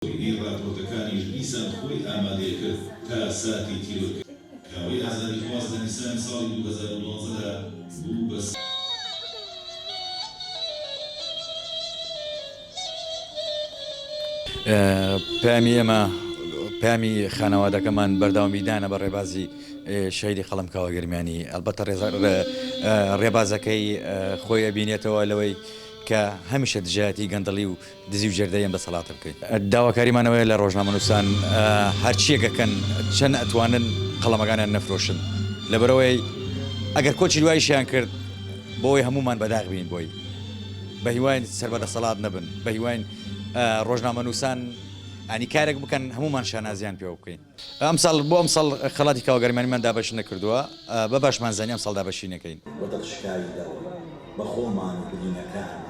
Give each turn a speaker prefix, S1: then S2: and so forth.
S1: زۆرینەی ڕاپۆرتەکانیش دیسان خۆی ئامادەی کرد تا ساتی تیرۆرکردنی کاوەی ئازادیخواز لە نیسانی ساڵی 2012 دا بوو بە
S2: پەیامی ئێمە پەیامی خانەوادەکەمان بەردەوامیدانە بە ڕێبازی شەهیدی قەڵەم کاوە گەرمیانی ئەلبەتە ڕێبازەکەی خۆی ئەبینێتەوە لەوەی کە هەمیشە دژایەتی گەندەڵی و دزی و جەردەی ئەم دەسەڵاتە بکەین. داواکاریمان ئەوەیە لە ڕۆژنامەنووسان هەرچیەک ئەکەن چەند ئەتوانن قەڵەمەکانیان نەفرۆشن لەبەرئەوەی ئەگەر کۆچی دواییشیان کرد بۆی هەموومان بەداخ بین بۆی بەهیواین سەر بە دەسەڵات نەبن بەهیواین ڕۆژنامەنووسان ئەنی کارێک بکەن هەموومان شانازیان پێوە بکەین. ئەمساڵ بۆ ئەمساڵ خەڵاتی کاوە گەرمیانیمان دابەش نەکردووە، بە باشمان زانی ئەمساڵ دابەشی نەکەین.
S3: بە دڵشکاوی دەڕۆین بە خۆمان و برینەکانمان.